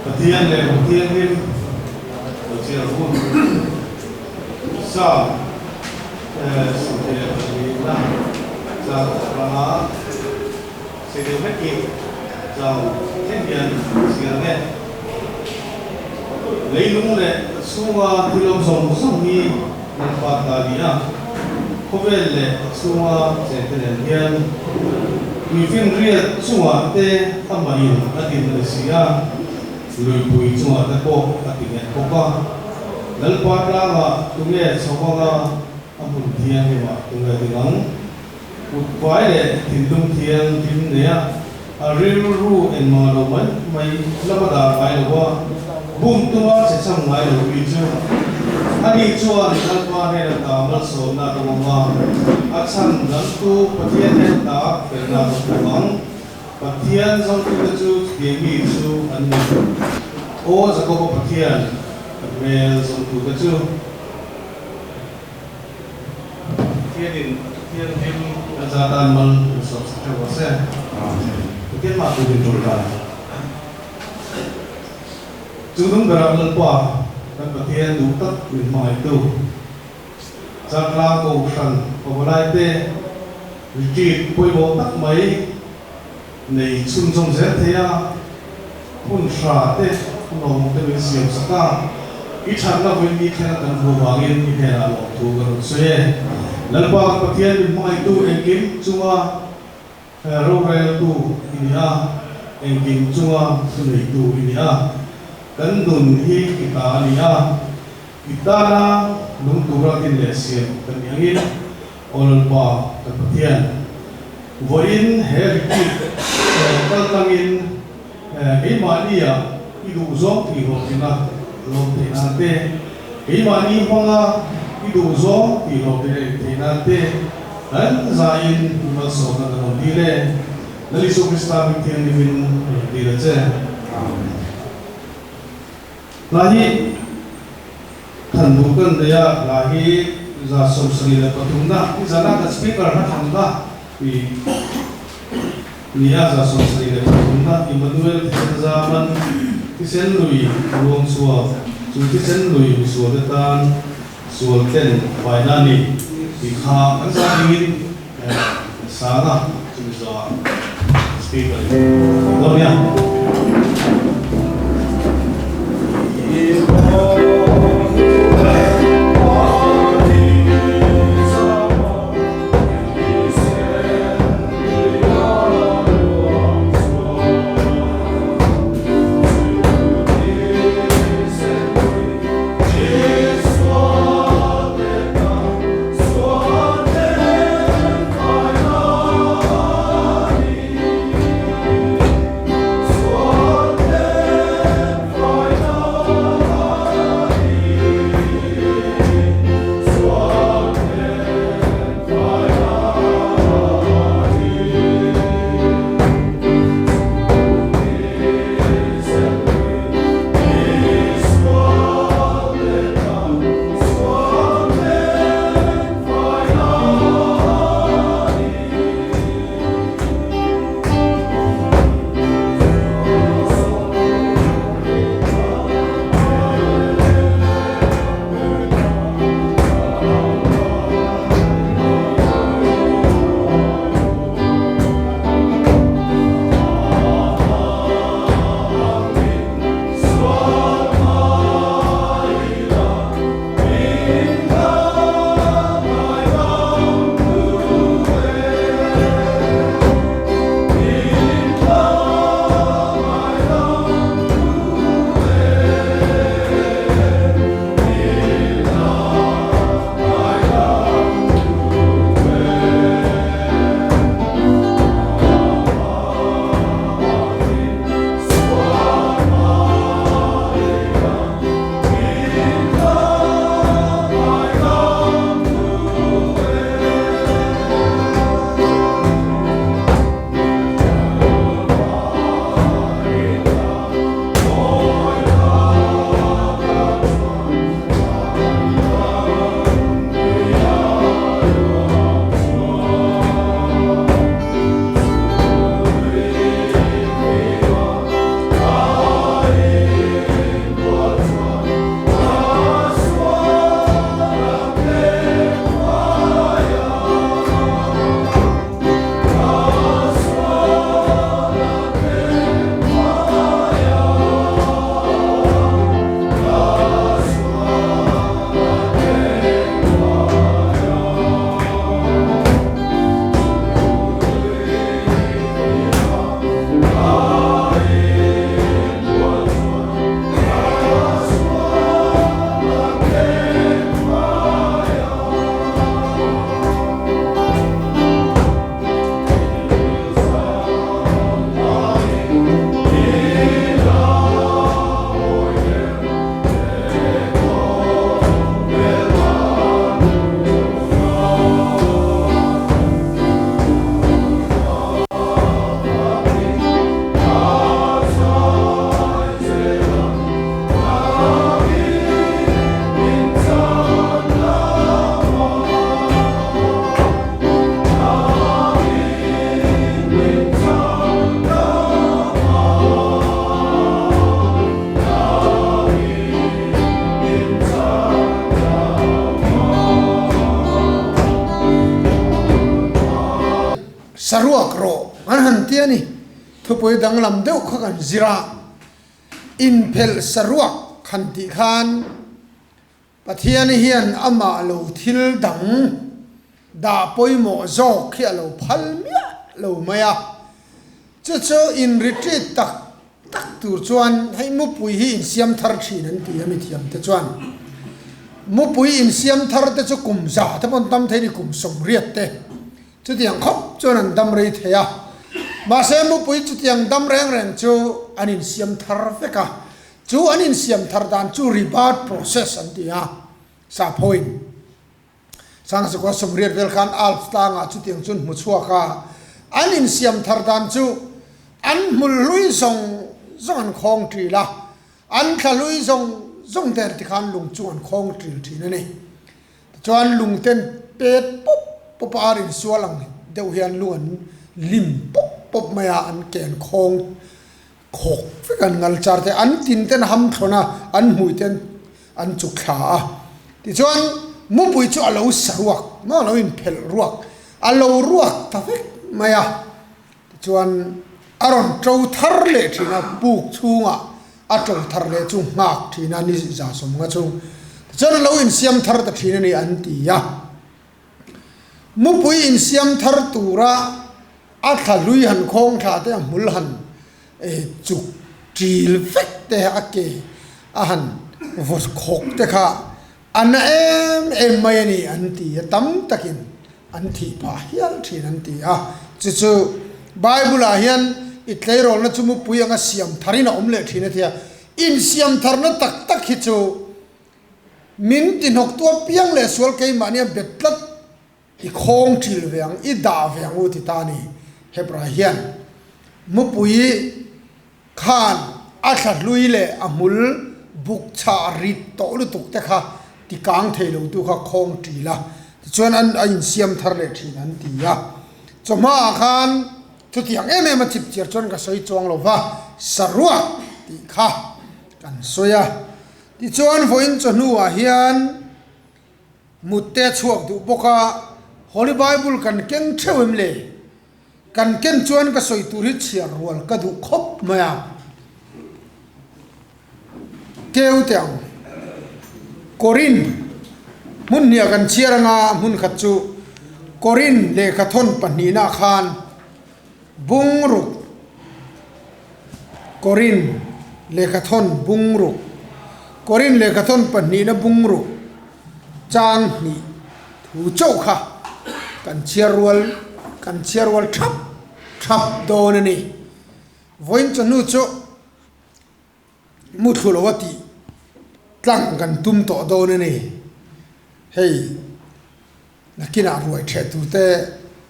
Pathian lehkhabu thianghlim lo chhiar hun Psalm 24 na chang atanga sei deuh hlekin chang thleng hian chhiar ang e. Leilung leh a chhunga thil awm zawng zawng hi Lalpa ta a ni a, khawvel leh a chhunga chengte nen hian tuifinriat chungah te amah in a din a ni si a, luipui chungah te pawh a ti nghet bawk a. Lalpa tlangah tunge chho anga a hmun thianghlimah tunge ding ang? Kut vai leh thinlung thianghlim nei a, a rilru engmah lo mai mai lama dah ngai lo a, bum tuma che cham ngai lo mi chu ani chuan Lalpa hnena ta malsawmna a dawng ang a, a chhan dangtu Pathian hnena ta felna a dawng bawk ang. Pathian zawngtute chu chutiang mi chu an ni. Aw Jakoba Pathian, ka hmel zawngtute chu. Pathianin a Pathianhlim a za tan mal min sawm sak theuh rawh se. Amen. Pathian mah turin tul ta. Chu nung berah Lalpa kan Pathian duh tak min hmangaihtu Changtlang Kohhran Pawlaite retreat pawimawh tak mai nei chhunzawm zel thei a, hun hra te, hun awmawm te min siam sak a, i thatna vawiin thlenga kan hmuh vangin i hnenah lawmthu ka rawn sawi e. Lalpa kan Pathian min hmangaihtu engkim chunga roreltu i ni a, engkim chunga thuneitu i ni a, kan nun hi i ta a ni a, i tana nung tura din leh siam kan nih angin, Aw Lalpa kan Pathian, vawiin he retreat kal tlangin keimahnia i duhzawng tih hlawhtlinna lawm theih nan te, keimahni hmanga i duhzawng tih hlawhtlinna in theih nan te kan zaiin i malsawmna kan rawn dil e. Lal Isua Krista hming thianghlimin rawn dil a che. Amen. Hla hi Than duh kan nei a, hla hi 73 na, i zana kan speaker hla thlan na i ni a, 73 na Immanuel thisen zaman thisen lui ruang chhuak, chu thisen lui misual te tan sual ten faina a ni tih kha kan za dingin sang a, chumi zawhah speaker in dawn nia. Saruak rawh an han ti a ni. Thupui danglam deuh kha kan zir a, inphelh saruak han tih khan Pathian hian amah lo thil dang dah pawimawh zawk hi a lo phal miah lo mai a. Chu chu in retreat tak tak tur chuan hei mupui hi insiam thar thin an ti a mithiam te chuan. Mupui insiam thar te chu kum za te pawn tam thei ni kum 80 te chutiang khawp chuan an dam rei thei a. Mahse mupui chutiang dam reng reng chu an insiam thar vek a. Chu an insiam thar dan chu rebirth process an ti a, saphoin Sangzakua 80 vel khan Alps tlangah chutiang chu an hmu chhuak a, an insiam thar dan chu an hmul hlui zawng zawng an khawng ṭil a, an thla hlui zawng zawng te an ti khan lung chu an khawng ṭil ṭhin a ni. Tichuan lung ten pet pawp pawp a, ar insual ang deuh hian lung an lim pawp pawp mai a, an ke an khawng Khawk vek an ngal char te, an tin ten ham thlawn a, an hmui ten an chuk thla a. Tichuan mupui chu a lo sa ruak maw, a lo inphelh ruak, a lo ruak ta vek mai a. Tichuan a rawn to thar leh thin a, puk chhungah a to thar leh chu nghak thin a, ni 150 chhung. Tichuan a lo insiam thar ta thin a ni an ti a. Mupui insiam thar tura a thla hlui han khawng thla te a hmul han chuk ṭil vek te a ke a han vaw khawk te kha a na em em mai a ni an ti a, tam takin an thih phah hial ṭhin an ti a. Chu chu Bible ah hian i tleirawlna chu mupui anga siam tharin a awm leh ṭhin a ti a, insiam tharna tak tak hi chu Min ti hnawk tu apiang leh sual keimahnia bet tlat i khawng ṭil ve ang, i dah ve ang u ti ta a ni. Hebrai hian mupui khan a thla hlui leh a hmul buk chhah rit tawh lutuk te kha ti kang thei lo tu kha khawng ṭil a, tichuan an a insiam thar leh ṭhin an ti a. Chawhmaah khan chutiang em em a chip chiar chuan ka sawi chuang lo va, saruak tih kha kan sawi a. Tichuan vawiin chawhnuah hian mut te a chhuak duh bawk a, Holy Bible kan keng theuh em le? Kan ken chuan ka sawi tur hi chhiar rual ka duh khawp mai a. Keu teh ang. Korin hmun hniah kan chhiar anga hmun khat chu Korin lehkhathawn pahnihna khan Bungruk, Korin lehkhathawn bungruk, Korin lehkhathawn pahnihna bungruk chang hnih thu chauh kha kan chhiar rual kan chhiar rual thap thap dawn a ni. Vawiin chawhnu chu Muthlu lo a tih tlang kan tum tawh dawn a ni. Hei nakinah ruai ṭheh turte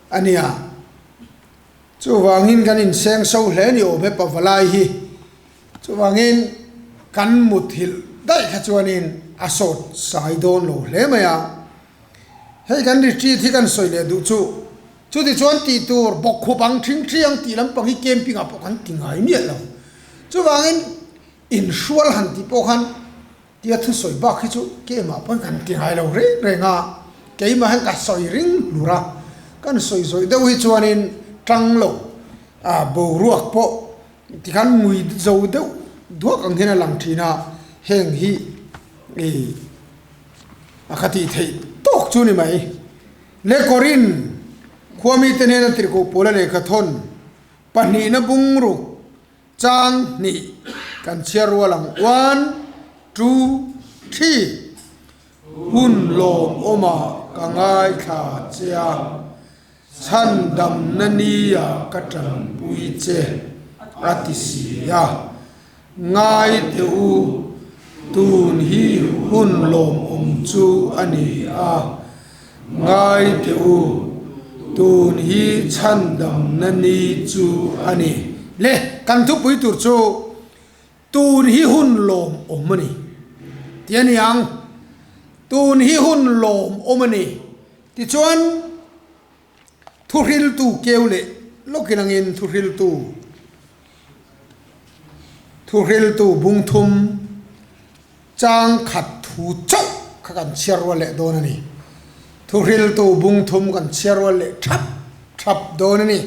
a nia. Chuvangin kan inseng so hle ni awm e pavalai hi. Chuvangin kan muthilh daih kha chuanin a sawt sai dawn lo hle mai a. Hei kan retreat hi kan sawi leh duh chu. Chutichuan tih tur bawkkhup ang ṭhing ṭhiang tih lampang hi camping ah pawh kan ti ngai miah lo. Chuvangin inhrual han tih pawh khan tia thusawi bak hi chu keimah pawn kan ti ngai lo reng reng a, keimah hian ka sawi ring hlur a, kan sawi zawih deuh hi chuanin ṭang lo ah boruak pawh tikhan ngui zo deuh duak ang hian a lang ṭhin a, heng hi ih a ka tih theih tawk chu ni mai. Le Korin khuamite hnena tirhkoh Paula lehkha thawn pahnihna bungruk chang hnih kan chhiar rual ang, one, two, three, Hun lawmawmah ka ngaithla che a, chhandamna nia ka tanpui che, a ti si a. Ngai teh u, tun hi hun lawmawm chu a ni a. Ngai teh u, tun hi chhandamna ni chu a ni. Le, kan thupui tur chu tun hi hun lawmawm a ni tih a ni ang. Tun hi hun lawmawm a ni. Tichuan. Thuhriltu keu leh lawkin angin thuhriltu thuhriltu bungthum chang khat thu chauh kha kan chhiar rual leh dawn a ni. Thuhriltu bungthum kan chhiar rual leh thap Thap dawn a ni.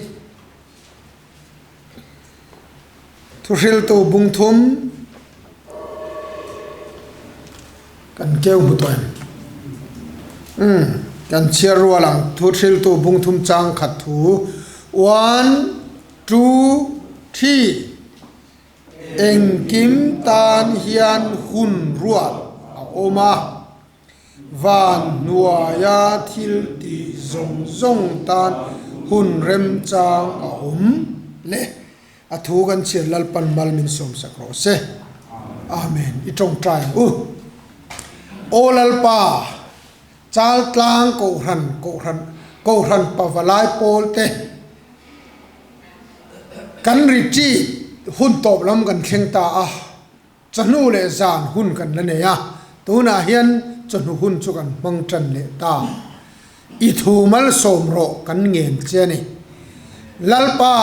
Thuhriltu bungthum kan keu hmu tawh em? Umm, kan chhiar rual ang. Thuhriltu bungthum chang khat thu. One, two, three. Engkim tan hian hun ruat a awm a. Van hnuaia thil tih zawng zawng tan hun remchang a awm le. A thu kan chhiar Lalpan mal min sawmsak rawh se. Amen. I tawngtai ang u. Aw Lalpa, Chaltlang Kohhran Kohhran Kohhran Pavalai pawl te kan retreat hun tawp lam kan thleng ta a. Chawhnu leh zan hun kan la nei a, tunah hian chawhnu hun chu kan hmang tan leh ta. I thu malsawm rawh kan ngen che a ni. Lalpa,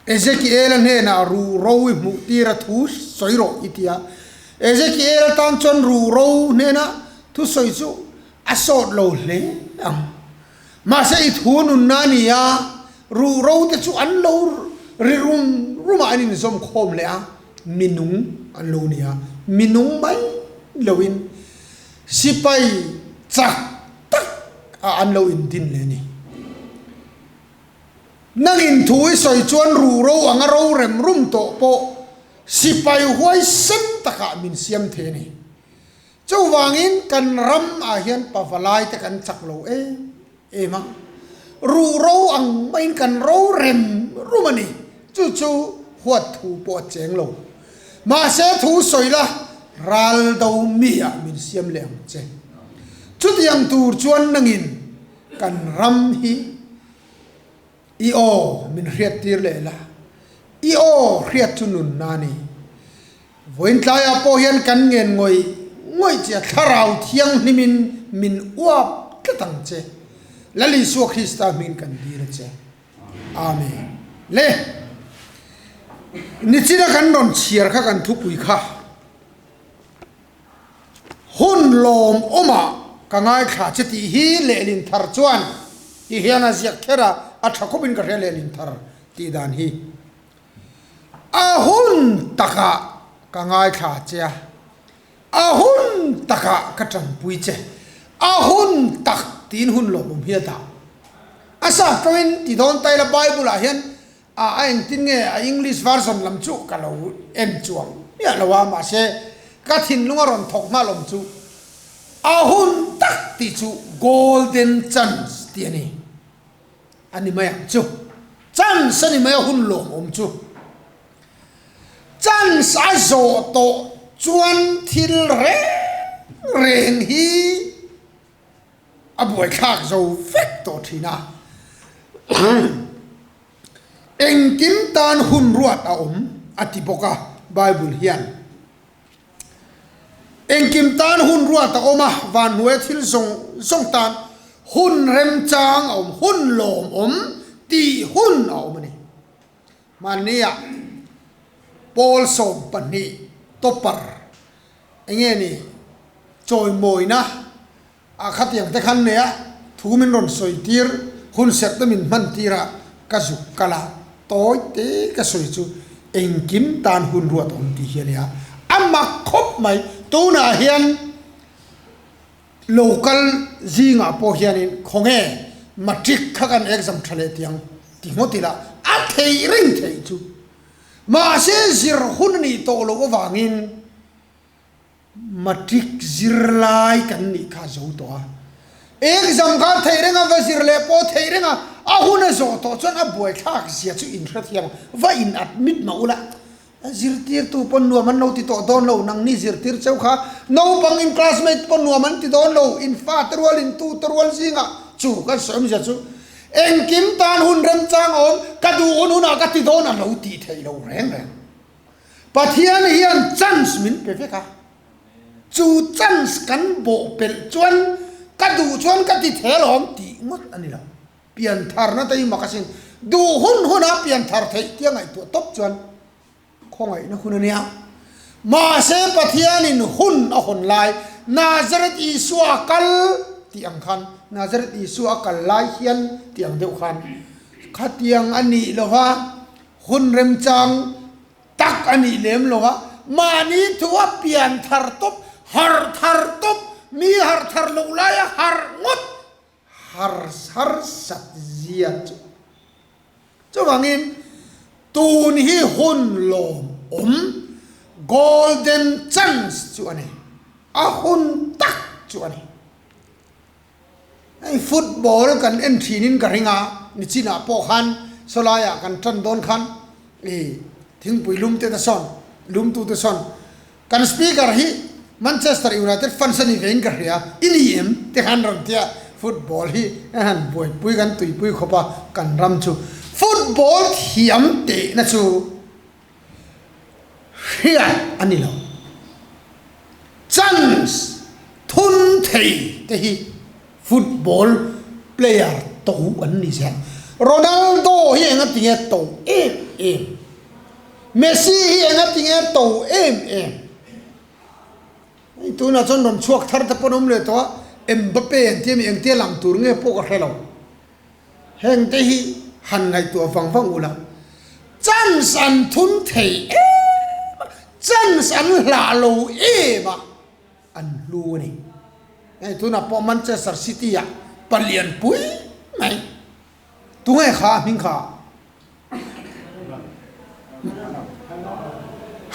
Ezekiel-a hnenah ruh ro i hmuh tir a thu sawi rawh i ti a. Ezekiel tan chuan ruh ro hnena thu sawi chu a sawt lo hle ang. Mahse i thu nunna a ni a, ruh ro te chu an lo ri rum rum a, an inzawm khawm leh a. Minung an lo ni a, minung mai loin sipai chak tak ah an lo indin leh a ni. Nangin thu i sawi chuan ruh ro anga ro rem rum tawh pawh sipai huaisen takah min siam thei a ni. Chuvangin kan ram ah hian pavalai te kan chak lo em em a, ruh ro ang maiin kan ro rem rum a ni. Chu chu huat thu pawh a cheng lo. Mahse thu sawi la, ral do mi ah min siam leh ang che. Chutiang tur chuan nangin kan ram hi i aw min hriattir leh la, i aw hriat chu nunna a ni. Vawiin tlaiah pawh hian kan ngen ngawih ngawih che a, Thlarau Thianghlimin min uap tlat ang che. Lal Isua Krista hmingin kan dil a che. Amen. Le! Nichina kan rawn chhiar kha kan thupui kha hun lawmawmah ka ngaithla che tih hi lehlin thar chuan ti hian a ziak kher a, a tha khawpin ka hria lehlin thar tih dan hi. A hun takah ka ngaithla che a, a hun takah ka tanpui che, a hun tak tiin hun lawmawm hi a dah. A sap tawngin ti dawn ta ila Bible ah hian a a engtin nge a English version lam chu ka lo en chuang miah lo a, mahse ka thinlung a rawn thawk nghal awm chu a hun tak tih chu golden chance tih a ni. A ni mai ang chu. Chance a ni mai a hun lawmawm chu. Chance a zawh tawh chuan thil reng reng hi a buaithlak zo vek tawh thin a. Engkim tan hun ruat a awm a ti bawk a Bible hian. Engkim tan hun ruat a awm a, van hnuaia thil zawng zawng tan hun remchang a awm, hun lawmawm tih hun a awm a ni. Hmanniah Paul 12 topper enge ni chawimawina A khatiang te khan nei a, thu min rawn sawi tir, hun serh te min hman tir a, ka zuk kal a, tawi te ka sawi chu engkim tan hun ruat awm tih hi a nia. A mak khawp mai, tunah hian local zingah pawh hianin khawnge matric kha kan exam tha leh tiang ti ngawt ila a theih reng theih chu. Mahse zir hun a nih tawh loh avangin Matric zirlai kan nih kha zo tawh a, exam kha theih reng a, va zir leh pawh theih reng a, a hun a zawh tawh chuan a buaithlak zia chu in hrethiam a, va in admit mah ula, zirtirtu pawn nuam an lo ti tawh dawn lo, nangni zirtir cheu kha naupang in classmate pawn nuam an ti dawn lo, in fate rual in tute rual zingah chu kan sawi awmzia chu engkim tan hun remchang a awm, ka duh hun hunah ka ti dawn a lo tih theih lo reng reng. Pathian hian chance min pe vek a, chu chance kan bawh pelh chuan ka duh chuan ka ti thei alawm tih ngawt a ni lo. Piantharna te hi mak asin, duh hun huna pianthar theih tia ngaihtuah tawp chuan khawngaihna hun a nia. Mahse Pathianin hun a hawn lai, Nazareth Isua a kal tih ang khan, Nazareth Isua a kal lai hian tih ang deuh khan. Khatiang a nih lo va, hun remchang tak a nih lem lo va, mahni thu a pian thar tawp, harh thar tawp, mi harh thar loh laia harh ngawt har harsat zia chu. Chuvangin tun hi hun lawmawm, golden chance chu a ni, a hun tak chu a ni. Hei football kan en thinin ka ring a, nichinah pawh khan sawlaiah kan tan dawn khan i thingpui lum te te sawn, lumtu te sawn kan speaker hi Manchester United fans a ni vein ka hria, i ni em? te khan rawn ti a, football hi a han buaipui kan tuipui khawp a kan ram chu football thiam tehna chu hriat a ni lo. Chance thun thei te hi football player to an ni zel. Ronaldo hi enga tinge to em em? Messi hi enga tinge to em em? Hei tunah chuan rawn chhuak thar te pawh an awm leh tawh a, Mbappe an tia mi engtia lang tur nge pawh ka hre lo. Heng te hi han ngaihtuah vang vang ula, chance an thun thei em a, chance an hlah lo em a, an hlu a ni. Hei tunah pawh Manchester City ah palian pui mai, tunge kha a hming kha?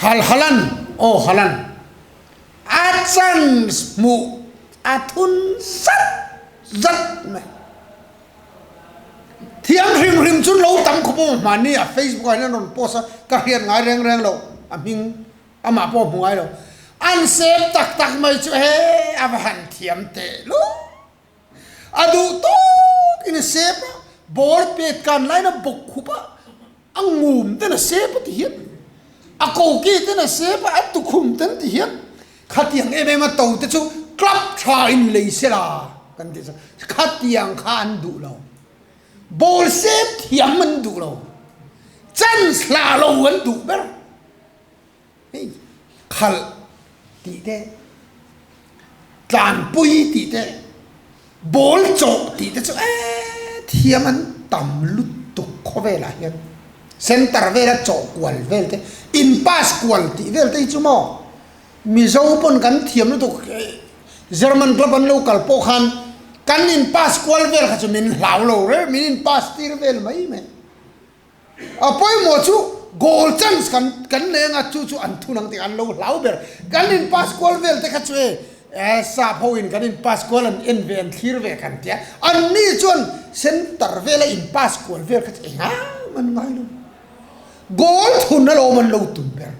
Hal Haaland, aw Haaland, a chance hmuh a thun zat zat mai. Thiam hrim hrim chu lo tam khawp awm hmanni a Facebook ah hian an rawn post a, ka hriat ngai reng reng lo, a hming amah pawh a hmu ngai lo. An save tak tak mai chu he a va han thiam teh luh. A duh tawk in a sep a, ball pet kan lain a bawk khup a, a ngum ten a sep a ti hian, a koki ten a sep a, a tukhum ten ti hian, khatiang em em a to te chu club tha in lei se la kan tih chuan khatiang kha an duh lo, ball sep thiam an duh lo, chance hlah lo an duh ber. Hei khalh tih te, tlanpui tih te, ball chawh tih te chu eee thiam an tam lutuk khawvelah hian center vela chawh kual vel te, in pass kual tih vel te hi chu maw Mizo pawn kan thiam lutuk German club an lo kal pawh khan kan in pass kual vel kha chu min hlau lo reng min in pass tir vel mai mai. A pawimawh chu goal chance kan kan nei anga chu chu an thun ang tih an lo hlau ber. Kan in pass kual vel te kha chu e eh sap ho in kan in pass kual an en ve an thlir ve kan tia. An ni chuan center vela in pass kual vel kha chu engam an ngai lo. Goal thun alawm an lo tum ber.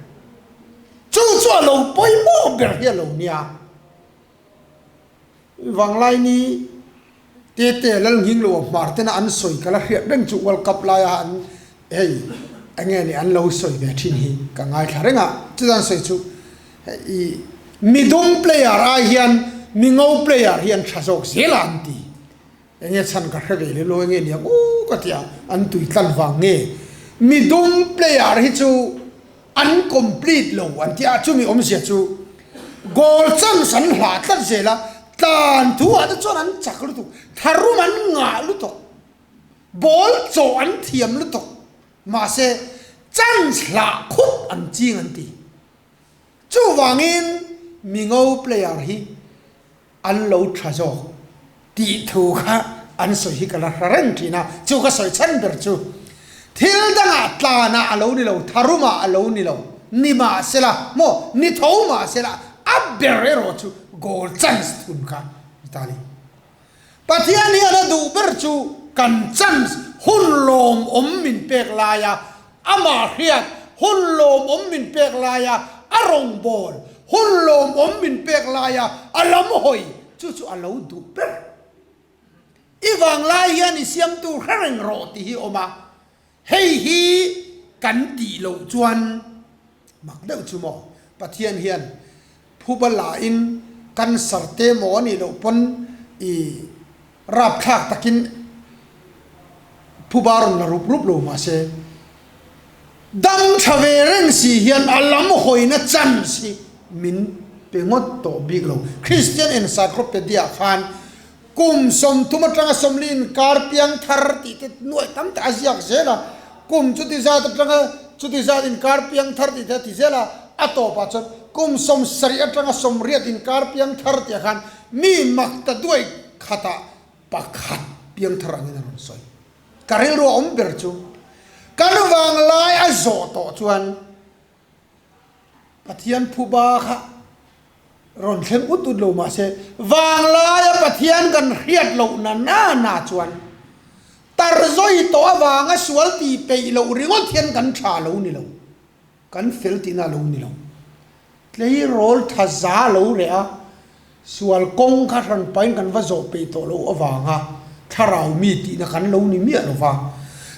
Chu chu a lo pawimawh ber hi a lo nia. Vanglai ni Tete lal nghing lo a hmar tena an sawi ka la hriat reng chu World Cup laia an hei enge ni an lo sawi ve thin hi ka ngaithla reng a, chutan sawi chu i midum player ai hian mingo player hi an tha zawk zel a an ti, enge chhan ka hre ve leh lo enge niang u ka ti a, an tui tlan vang nge midum player hi chu an complete lo an ti a, chumi awmzia chu goal chance an hlah tlat zel a, tlan thu ah te chuan an chak lutuk, tharum an ngah lutuk, ball chawh an thiam lutuk, mahse chance hlah khup an ching an ti. Chuvangin mingo player hi an lo tha zawk tih thu kha an sawi hi ka la hre reng thin a, chu ka sawi chhan ber chu thil dangah tlanah a lo ni lo, tharumah a lo ni lo, ni mahsela maw ni tho mahsela a ber erawh chu goal chance thun kha ni ta a ni. Pathian hian a duh ber chu kan chance hun lawmawm min pek laia Amah hriat hun lawmawm min pek laia a rawngbâwl, hun lawmawm min pek laia a lam hawi, chu chu a lo duh ber. I vanglai hian i siamtu hre reng rawh tih hi awm a, hei hi kan tih loh chuan mak deuh chu maw? Pathian hian phuba lain cancer te maw a nih loh pawn i Rapthlak takin phuba rawn la rup rup lo mahse, dam tha ve reng si hian a lam hawina chance hi min pe ngawt tawh bik lo. Christian Encyclopedia khan. Kum 30 atanga 40 inkar piang thar tih te nuaih tam tak a ziak zel a, kum chuti zat atanga chuti zat inkar piang thar tih te a ti zel a, a tawpah chuan kum 70 atanga 80 inkar piang thar tih ah khan mi mak ta duai khatah pakhat piang thar angin a rawn sawi. Ka rilru a awm ber chu kan vanglai a zawh tawh chuan Pathian phuba kha rawn thleng ut ut lo mah se, vanglaia Pathian kan hriat loh na na na chuan tar zawi tawh avanga sual tih peih loh ringawt hian kan tha lo ni lo, kan fel tihna a lo ni lo. Tleirawl tha za lo reh a, sual kawng kha hran pahin kan va zawh peih tawh loh avanga thlarau mi tihna kan lo ni miah lo va.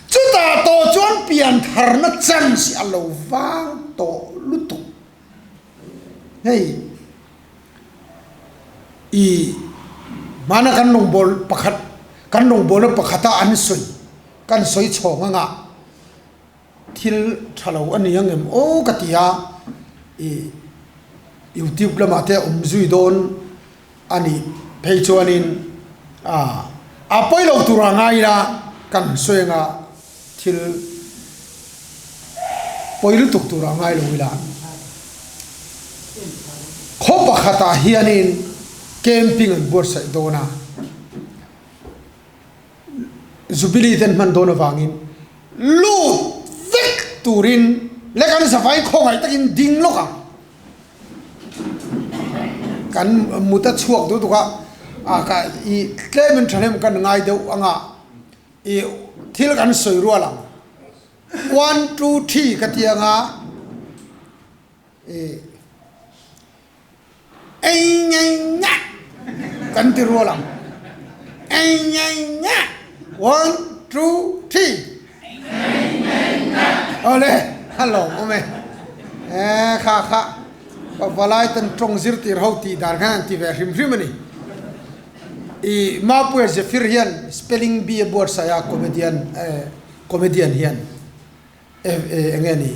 Chutah tawh chuan piantharna chance a lo vang tawh lutuk. Hei i hmana kan rawngbâwl pakhat, kan rawngbâwlna pakhata an sawi, kan sawi chhawng anga thil tha lo a ni ang em aw ka ti a, i youtube lamah te a awm zui dawn a nih phei chuanin ah a pawi lo tur a ngai ila kan sawi anga thil pawi lutuk tur a ngai lo ila khaw pakhatah hianin camping an buatsaih dawn a. Jubilee ten hman dawn avangin lut vek turin leh kan zavai khawngaih takin ding lawk ang. Kan mut a chhuak duh tuk a, a ka i tlemin thahnem kan ngai deuh anga i thil kan sawi rual ang. One two three ka ti anga i. Ei ngei nga kan ti rual ang. Ei ngei nga. One, two, three. Awle, a lawm awm e. E kha kha pavalai ten tawng zir tir ho tih dan khan an ti ve hrim hrim a ni. I Mapuia Zephyr hian spelling bee a buatsaih a comedian comedian hian. Eng nge ni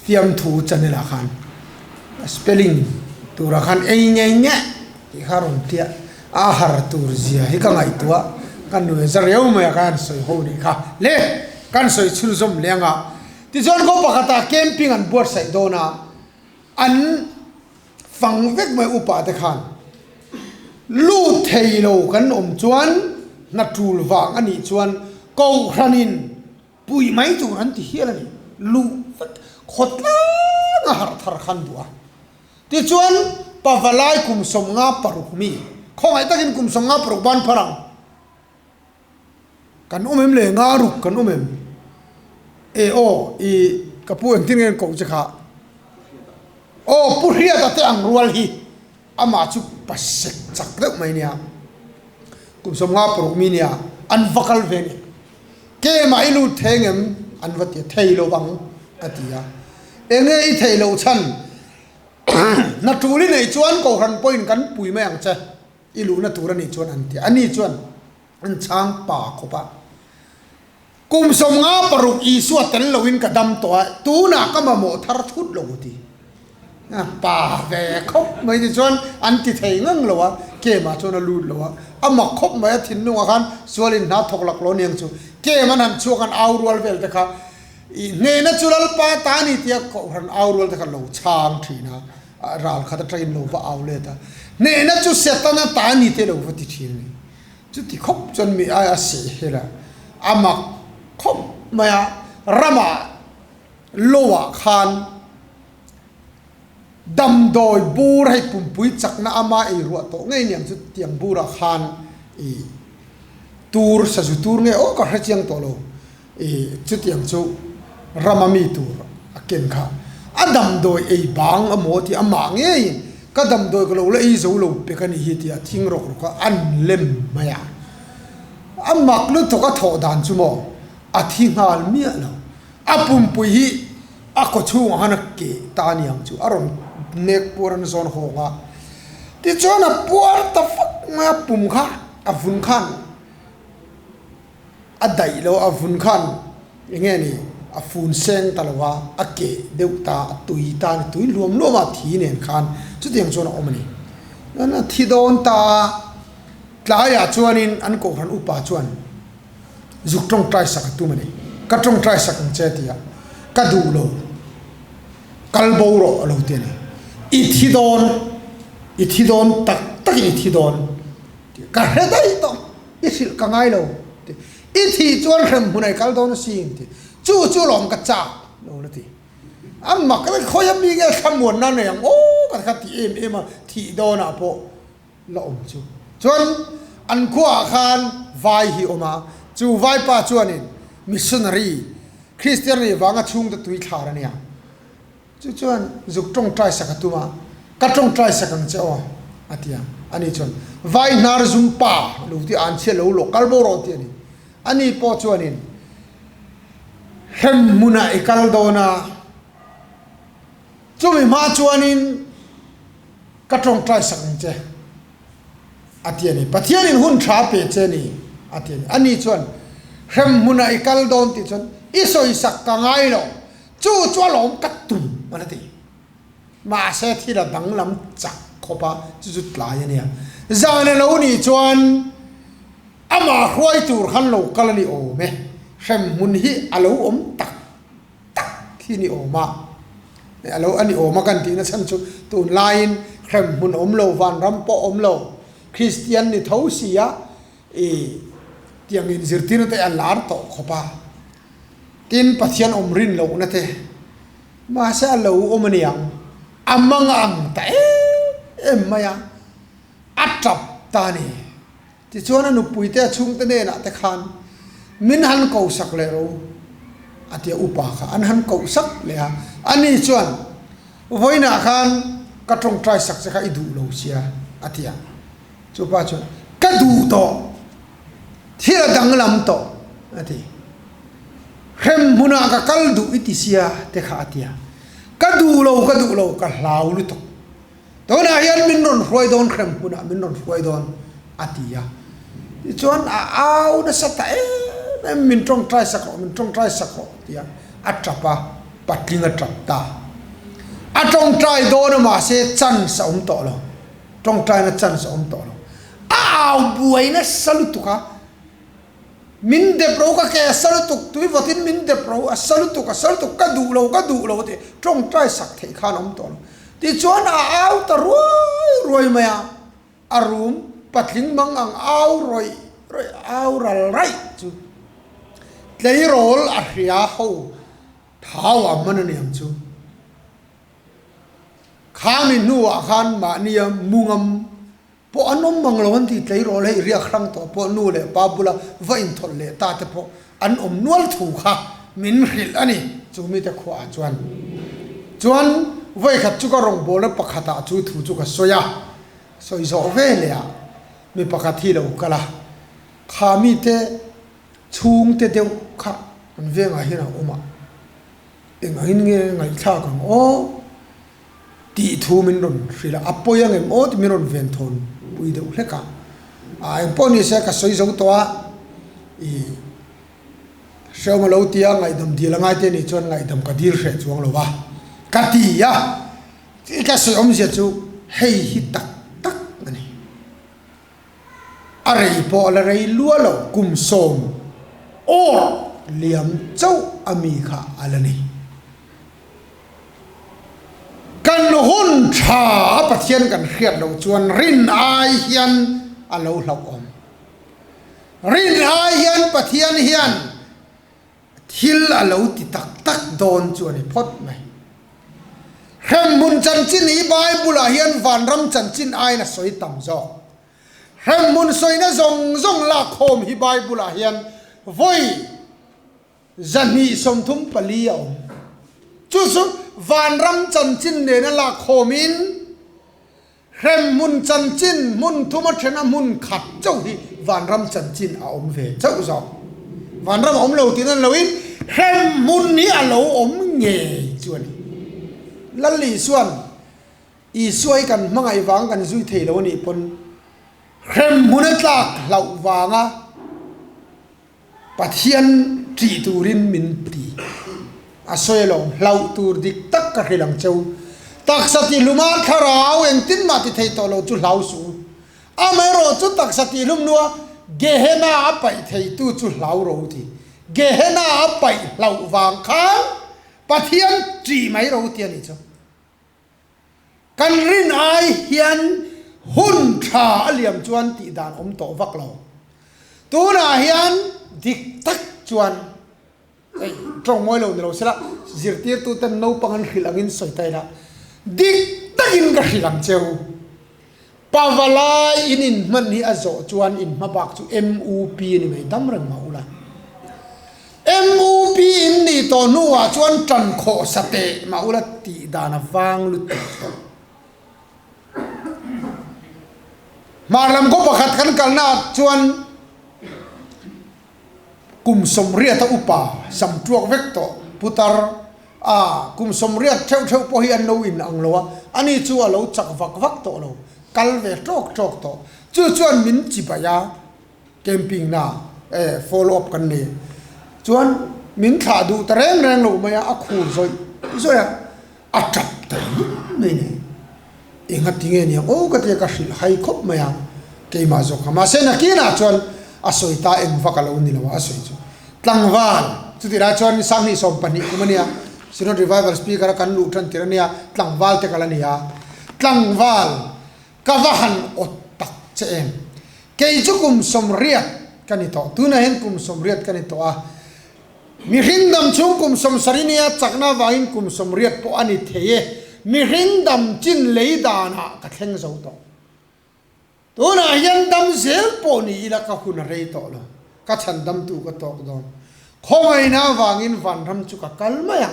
fiamthu channel ah khan spelling turah khan ei nge nge tih kha a rawn tia a har tur zia hi ka ngaihtuah ka nuai za riau mai a khan sawi ho nih kha le kan sawi chhunzawm leh anga tichuan khaw pakhatah camping an buatsaih dawn a an fang vek mai upa te khan lut thei lo kan awm chuan hna tul vang a nih chuan kohhranin pui mai tur an ti hial a ni luh vek khawtlang a harh thar khan duh a tichuan pavalai kum 56 mi khawngaih takin kum 56 ban phar ang. Kan awm em le? Nga ruk kan awm em? E aw, i ka pu engtin nge an koh che kha? Aw, Pu Hriata te ang rual hi amah chu pa sek chak deuh mai nia. Kum 56 mi nia, an va kal ve nia. Kemah i lut thei ngem? An va ti a, thei lo vang a ti a. Enge i theih loh chhan? Hna tul i neih chuan Kohhran pawhin kan pui mai ang che. I luhna tur a nih chuan an ti a, ani chuan an chhang pa khawp a. Kum 56 Isua tel loin ka dam tawh a, tunah ka mamawh thar thut lo ti. A pa ve khawp mai ti chuan an ti thei ngang lo a, Kemah chuan a lut lo a. A mak khawp mai a thinlungah khan sualin hna thawk lak lo aniang chu. Kem an han chhuak an au rual vel te kha i hnehna chu Lalpa ta a ni tia Kohhran au rual te kha lo chhang thin a. Ral khat atangin lo va au let a, hnehna chu Setana ta a ni te lo va ti thin a ni. Chuti khawp chuan mi aia seh hel a, a mak khawp mai a, ramah loah khan damdawi bur hei pumpui chakna ama ei ruah tawh ngei niang chu tiang burah khan i tur sazu tur nge aw ka hre chiang tawh lo. I chutiang chu rama mi tur a ken kha a damdawi ei bang a maw tih amah ngeiin ka damdawi ka lo la ei zo lo pek a nih hi tih a thing rawk rawk a an lem mai a. A mak lutuk a thawh dan chu maw a thi nghal miah lo. A pumpui hi a kaw chhungah khan a keh ta a niang chu a rawn nek puar an zawn hawng a. Tichuan a puar ta fak mai a pum kha a vun khan. A daih lo a vun khan eng nge ni a fun seng ta lo a, a keh deuh ta, a tui ta a ni, tui hluam hluam a thi nen khan chutiang chuan a awm a ni. Chuan a thi dawn ta a, Tlaiah chuanin an kohhran upa chuan zuk tawngtai sak a tum a ni. Ka tawngtai sak ang che tia ka duh lo, kal bo rawh a lo ti a ni. I thi dawn, i thi dawn tak takin i thi dawn tih ka hre daih tawh, i hrilh ka ngai lo ti. I thih chuan hrem hmunah i kal dawn asin ti. Chu chu lawm ka chak lo la ti. A mak vek khawi a mi nge thlamuanna nei ang aw ka kha ti em em a, thih dawnah pawh la awm chu. Chuan an khuaah khan vai hi awm a, chu vaipa chuanin missionary Kristian nih vanga chhungte tui thlar a nia. Chu chuan zuk tawngtai sak a tum a, ka tawngtai sak ang che aw a ti a. Ani chuan vai hnar zum pa lo ti an chhia lo lawk kal bo rawh ti a ni. Ani pawh chuanin hrem hmunah i kal dawn a, chumi hma chuanin Ka tawngtai sak ang che, a ti a ni. Pathianin hun tha a pe che a ni, a ti a ni. Ani chuan, Hrem hmunah i kal dawn tih chuan i sawisak ka ngai lo, chu chu a lawm ka tum, a la ti. Mahse thil a danglam chak khawp a, chu chu tlai a nia. Zan a lo nih chuan amah hruai tur khan lo kal a ni awm e, hrem hmun hi a lo awm tak tak hi ni awm a, a lo a ni awm a kan tihna chhan chu tunlaiin hrem hmun awm lo, vanram pawh awm lo, Kristian ni tho si a i tiang inzirtirna te a lar tawh khawp a, tin Pathian awm rin lohna te mahse a lo awm a niang, a mang ang ta em em mai a, a tap ta a ni. Tichuan a nupuite a chhungte hnenah te khan min han ko sak leh ro a ti a, upa kha an han koh sak leh a, ani chuan vawiinah khan ka tawngtai sak che kha i duh lo sia a ti a, chu pa chuan ka duh tawh, thil a danglam tawh a ti, hrem hmunah ka kal duh i ti sia te kha a ti a, ka duh lo ka duh lo ka hlau lutuk. Tunah hian min rawn hruai dawn hrem hunah min rawn hruai dawn a ti a. Tichuan a au nasa ta em em min tawngtai sak rawh min tawngtai sak rawh ti a, a tap a, patling a tap ta. A tawngtai dawn a mahse chance a awm tawh lo, tawngtaina chance a awm tawh lo. A au buai nasa lutuk a. Min dep ro ka ke a sa lutuk, tui vawtin min dep ro a sa lutuk, a sa lutuk, ka duh lo, ka duh lo tih tawngtai sak theih khan a awm tawh lo. Tichuan a au ta ruai ruai mai a, a rum patling mang ang au rawih rawih, au ral raih chu tleirawl a hria ho thau a man a niang chu. Khami hnuah khan mahnia mungam Pawh an awm mang lo an ti tleirawl hei riak hrang tawh pawh nu leh pa bula va inthawlh leh ta te pawh an awm nual thu kha min hrilh a ni chu mite khuaah chuan. Chuan vawikhat chu ka rawngbawlna pakhatah chu thu chu ka sawi a, sawi zawh ve leh ah mi pakhat hi lo kal a, kha mite chhungte deuh kha an vengah hian a awm a, engangin nge ngaihthlak ang aw? Tih thu min rawn hrilh a, a pawi ang em aw tih min rawn ven thawn pui deuh hlek a. A engpawh ni se ka sawi zo tawh a, ih hrehawm a lo ti a, ngaihdam dil a ngai te nih chuan ngaihdam ka dil hreh chuang lo va ka ti a, ka sawi awmzia chu hei hi tak tak a ni. A rei pawh a la rei lua lo, kum sawm awr liam chauh a mi kha a la ni. Kan hun tha a Pathian kan hriat loh chuan rin ai hian a lo hlauhawm. Rin ai hian Pathian hian thil a lo ti tak tak dawn chu a ni phawt mai. Hremhmun chanchin hi Bible-ah hian vanram chanchin aiin a sawi tam zawk. Hremhmun sawina zawng zawng lakkhawm hi Bible-ah hian vawi 234 a awm. Chu chu vanram chanchin nena lakkhawmin hremhmun chanchin hmun thum a thena hmun khat chauh hi vanram chanchin a awm ve chauh zawk. Vanram a awm lo tih nan loin hremhmun hi a lo awm ngei chu a ni. Lal Isua'n Isua hi kan hmangaih vang kan zui thei lo a nih pawn hremhmun a tlak hlauh vanga Pathian ṭih turin min ti. A sawi alawm, hlauh tur dik tak ka hrilh ang cheu. Taksa ti hluma thlarau engtin mah ti thei tawh lo chu hlau suh u. Amaherawh chu taksa tihlum hnua Gehenna a paih theitu chu hlau ro ti. Gehenna a paih hlauh vang khan Pathian ṭih mai ro ti a nih chu. Kan rin ai hian hun tha a liam chuan tih dan awm tawh vak lo. Tunah hian dik tak chuan hei tawng mawi lo ni lo sela zirtirtuten naupang an hrilh angin sawi ta ila dik takin ka hrilh ang cheu. Pavalai in inhman hi a zawh chuan in hmabak chu MUP a ni mai dam reng mah ula. MUP in nih tawh hnuah chuan tan khawh sa teh mah ula tih dan a vang lutuk tawh. Hmar lam khaw pakhat kan kalnaah chuan Kum 80 a upa sam tuak vek tawh putar a kum 80 theuh theuh pawh hi an lo in ang lo a, ani chu a lo chak vak vak tawh lo, kal ve tawk tawk tawh. Chu chuan min chibai a, camping na eh follow up kan nei chuan min thlah duh ta reng reng lo mai a, a khur zawih zawih a, a tap ta ringawt mai ni. Enga tinge nia aw ka tia ka hrilh hai khawp mai a, keimah zawk kha. Mahse nakinah chuan a sawi ta eng vak a lo ni lo a, a sawi chu tlangval chutih lai chuan sanghnih 12 kum a nia, Synod Revival Speaker a kan luh tan tir a nia, tlangval te kal a ni a, tlangval ka va han awt tak che em, kei chu kum 80 ka ni tawh, tunah hian kum 80 ka ni tawh a, Mihring dam chhung kum 70 nia chakna avangin kum 80 pawh a ni thei e. Mihring dam chin lei danah ka thleng zo tawh. Tunah hian dam zel pawh ni ila ka hun a rei tawh lo. Ka chhan damtu ka tawk dawn. Khawngaihna avangin vanram chu ka kal mai a.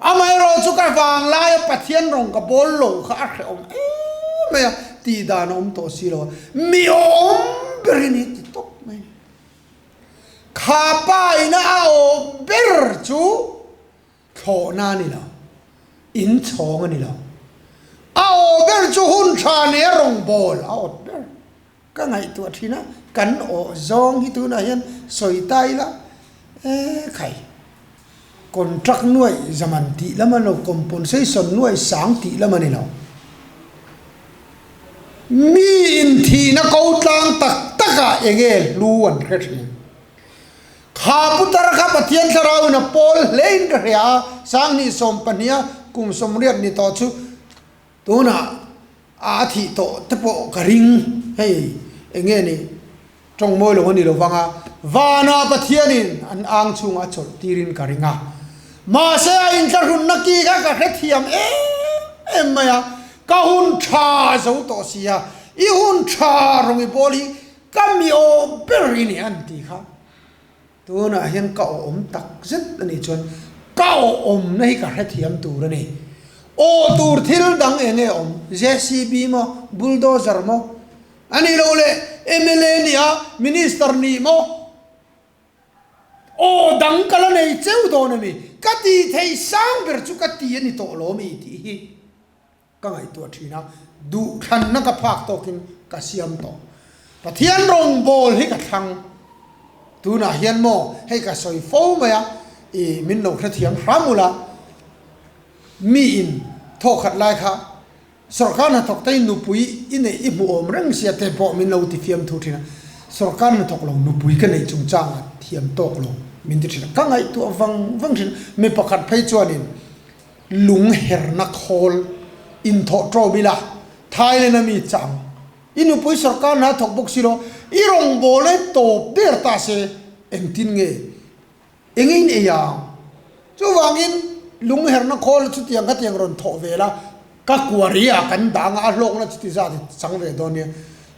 Amaherawh chu ka vanglaia Pathian rawng ka bawl lo kha a hrehawm em mai a, tih dan a awm tawh si lo a. Mi awm berin hi ti tawp mai a ni. Kha pa ina a awm ber chu thlawhna a ni lo, in chhawng a ni lo. A aw ber chu hun tha nia rawngbawl a awt ber. Ka ngaihtuah thin a, kan aw zawng hi tunah hian sawi ta ila, e khai, contract nuaih zaman tih lam a ni lo, compensation nuaih sang tih lam a ni lo. Mi inthihna ko tlang tak takah eng nge hlu an hre thin? Kha putar kha Pathian Thlarauin a pawl hlein ka hria a, 2012 a kum 80 ni tawh chu tunah a thih tawh te pawh ka ring. Hei eng nge ni tawng mawi lo a ni lo vang a, vanah Pathianin an ang chhungah a chawlh tirin ka ring a. Mahse a inthlahrunna ki kha ka hrethiam em em mai a, ka hun tha zo tawh si a, i hun tha rawng i bawl hi ka mi aw ber i ni an ti kha. Tunah hian ka awm tak zet a nih chuan ka awmna hi ka hrethiam tur a ni. Aw tur thil dang eng nge awm? JCB maw? Bulldozer maw? A nih loh leh mla nih a Minister nih maw? Aw dang ka la nei cheu dawn a mi? Ka tih theih sang ber chu ka ti a ni tawh lo mi tih hi ka ngaihtuah thin a, duhthlanna ka phak tawkin ka siam tawh. Pathian rawngbawl hi ka thlang. Tunah hian maw hei ka sawi fo mai a, i min lo hrethiam hram ula, mi in thawkhat lai kha Sorkar hnathawk te hi nupui i neih i hmuh awm reng sia te pawh min lo ti fiam thu thin a, sorkar hnathawk lo nupui ka neih chungchangah thiam tawk lo min ti thin a, ka ngaihtuah vang vang thin a, mi pakhat phei chuanin lung herna khawl inthawh tawm ila Thailand a mi chang i nupui sorkar hna thawk bawk si lo i rawngbâwl e tawp der ta se engtin nge Eng in ei ang? Chuvangin lungherna khawl chutiang khatiang rawn thawh ve la, ka kuari ah kan dang a, a hlawkna chuti zat i chang ve dawn nia.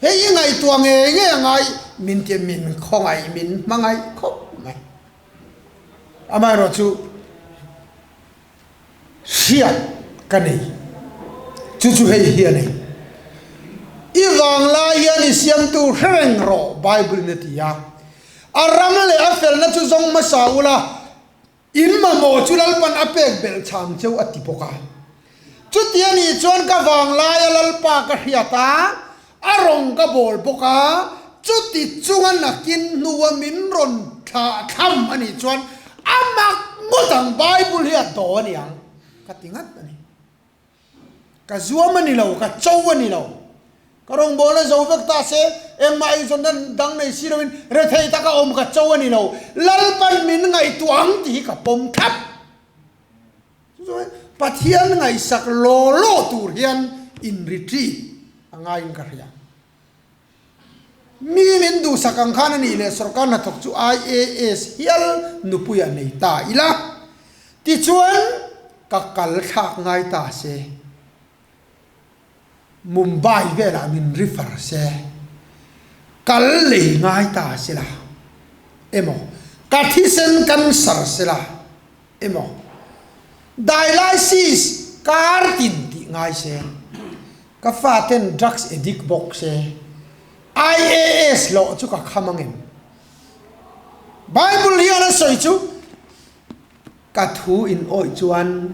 Hei i ngaihtuah ngei ngei a ngai, min ti min khawngaih min hmangaih khawp mai. Amaherawhchu hriat ka nei, chu chu hei hi a nei. I vanglai hian i siamtu hre reng rawh, Bible in a ti a. A ram leh a felna chu zawng hmasa ula, in mamawh chu Lalpan a pek belh chhang cheu a ti bawk a. Chuti a nih chuan ka vanglaia Lalpa ka hriat a, a rawng ka bawl bawk a, chuti chunga nakin hnua min rawn thlah thlam a nih chuan a mak ngawt ang, Bible hi a daw a ni ang ka ti ngat a ni. Ka zuam a ni lo, ka cho a ni lo. Ka rawngbawlna zo vek ta se, engmah eizawnna dang nei si loin rethei taka awm ka cho a ni lo. Lalpan min ngaihtuah ang tih hi ka pawm thlap. Chu chuan Pathian ngaihsak law law tur hian in retreat a ngaiin ka hria. Mi min duhsak ang khan a nih leh sorkar hnathawk chu IAS hial nupui a nei ta ila, tichuan ka kal thlak ngai ta se. Mumbai velah min refer se, kal lei ngai ta sela emaw, ka thisen cancer sela emaw, dialysis kar tin tih ngai se, ka faten drugs addict bawk se, IAS hlawh chu ka kham ang em? Bible hian a sawi chu. Ka thu in awih chuan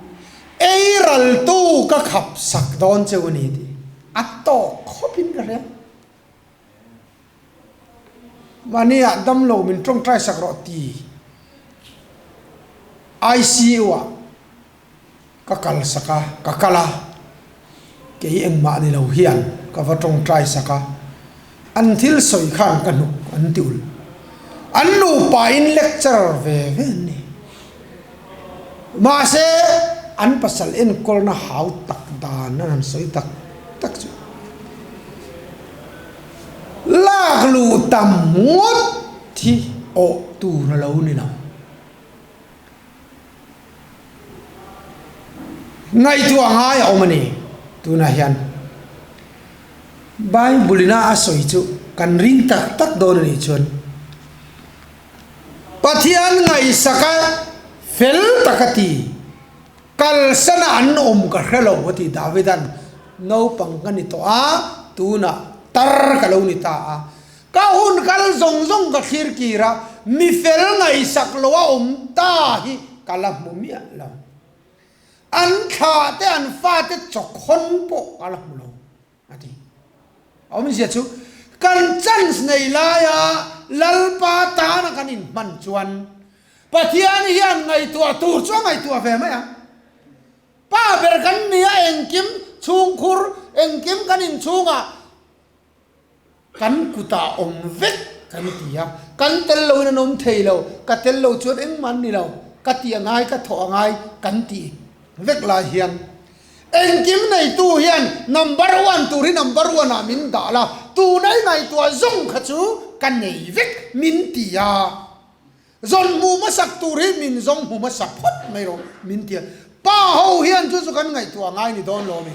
ei raltu ka khap sak dawn cheu a ni tih a tawk khawp in ka hria. Mahni ah damlo min tawngtai sak rawh ti ICU ah ka kal sak a, ka kal a, kei engmah ni lo hian ka va tawngtai sak a, an thil sawi khan ka hnuk an ti ulh. An nupa in lecture ve ve an ni. Mahse, an pasal enkawlna hau tak dan an han sawi tak tak chu lak luh tam ngawt hi awh tur a lo ni lo. Ngaihtuah ngai a awm a ni. Tunah hian Bible ina a sawi chu kan ring tak tak dawn a nih chuan Pathian ngaihsaka fel taka ti kalsana an awm ka hre lo a ti Davidan naupang ka ni tawh a tunah tar ka lo ni ta a. Ka hun kal zawng zawng ka thlir kir a, mi fel ngaihsak lo a awm ta hi ka la hmu miah lo. An thlah te an fate chawkhawn pawh ka la hmu lo, a ti. A awmzia chu kan chance nei laia Lalpa tana kan inhman chuan Pathian hian ngaihtuah tur chu a ngaihtuah ve mai ang. Pa ber kan ni a, engkim chhungkhur, engkim kan inchhungah Kan kutah awm vek kan ti a, kan tel loin an awm thei lo, ka tel lo chuan engmah an ni lo, ka tih a ngai, ka thawh a ngai kan tih vek lai hian engkim neitu hian number one tur hi number one ah min dah la, tuna i ngaihtuah zawng kha chu ka nei vek min ti a, zawn hmuh hmasak tur hi min zawng hmu hmasa phawt mai rawh min ti a, pa ho hian chu chu kan ngaihtuah ngai ni dawn lo a mi.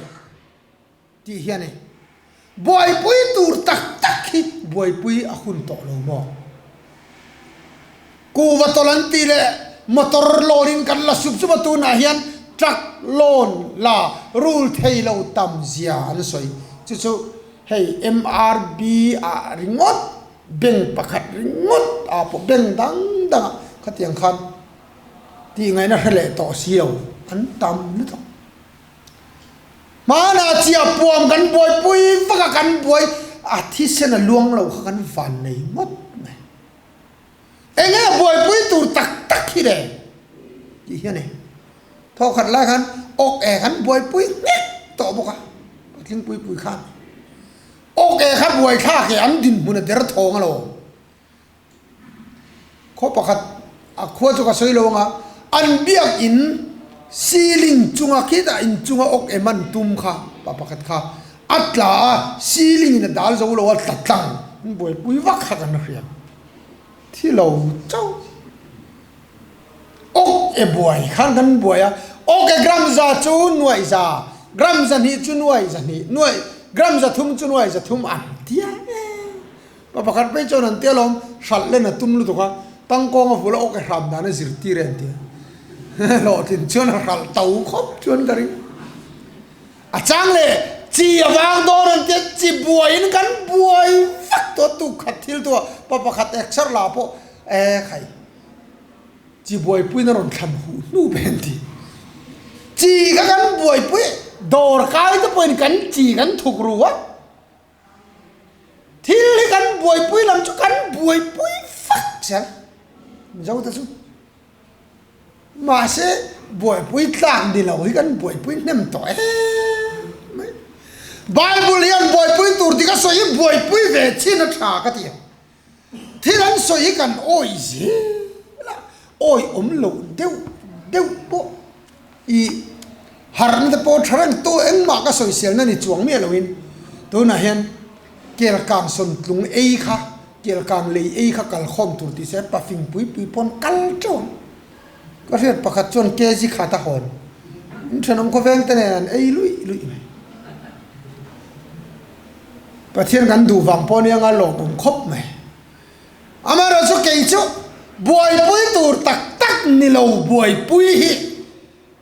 Tih hian e, buaipui tur tak tak hi buaipui a hun tawh lo maw? Kuhva tawlh an tih leh motor loan in kan la sup sup a, tunah hian truck loan la rul thei lo tam zia an sawi. Chu chu hei MRB ah ringawt bank pakhat ringawt ah pawh bank dang dang ah khatiang khan tih ngaihna hre leh tawh si lo an tam lutuk. Hmanah chiah puam kan buaipui vak a, kan buai a thisen a luang lo kha kan van nei ngawt mai. Enge buaipui tur tak tak hi le tih hi a ni. Thawkhat lai khan awk e kan buaipui nghek tawh bawk a, patling pui pui khan awk e kha buaithlak e an dinhmun a der thawng alawm. Khaw pakhat a khua chu ka sawi lo ang a, an biakin ceiling chunga khitah inchunga awk em an tum kha pa pakhat kha a tla a, ceiling in a dal zo lo a tla tlang an buaipui vak kha kan hria thi lo chauh. Awk e buai khan kan buai a, awk e gram za chu nuaih za, gram zahnih chu nuaih zahnih, nuaih gram zathum chu nuaih zathum an tia e. Pa pakhat phei chuan an tia lawm, hralh len a tum lutuk a, tangkawng a vul a awk e hram dan a zirtir e an tia. Hlawhtlin chuan a hralh to khawp chuan ka ring. A chang leh chi a vang dawn an tia, chi buaiin kan buai vek tawh a, tuk khat thil tu ah pa pakhat exer la pawh e khai chi buaipuiin a rawn thlan huh hnu pek an ti. Chi kha kan buaipui dawr kai te pawhin kan chi kan thuk ru a. Thil hi kan buaipui lam chu kan buaipui fak zel Mizo te chu. Mahse buaipui tlak ni lo hi kan buaipui hnem tawh em mai. Bible hian buaipui tur dik a sawi hi buaipui ve chin a tha ka ti a. Thil an sawi hi kan awih zel a, awih awm loh deuh deuh pawh i harhna te pawh tha reng tu engmah ka sawiselna ni chuang miah loin tunah hian kelkang sawntlung ei kha kelkang lei ei kha kalkhawm tur tih se pafing pui pui pawn kal teuh ang. Ka hriat pakhat chuan kg khat a hawn. In thenawm khawveng te nen an ei luih luih mai. Pathian kan duh vang pawh nia nga lawmawm khawp mai. Amaherawhchu kei chu buaipui tur tak tak ni lo buaipui hi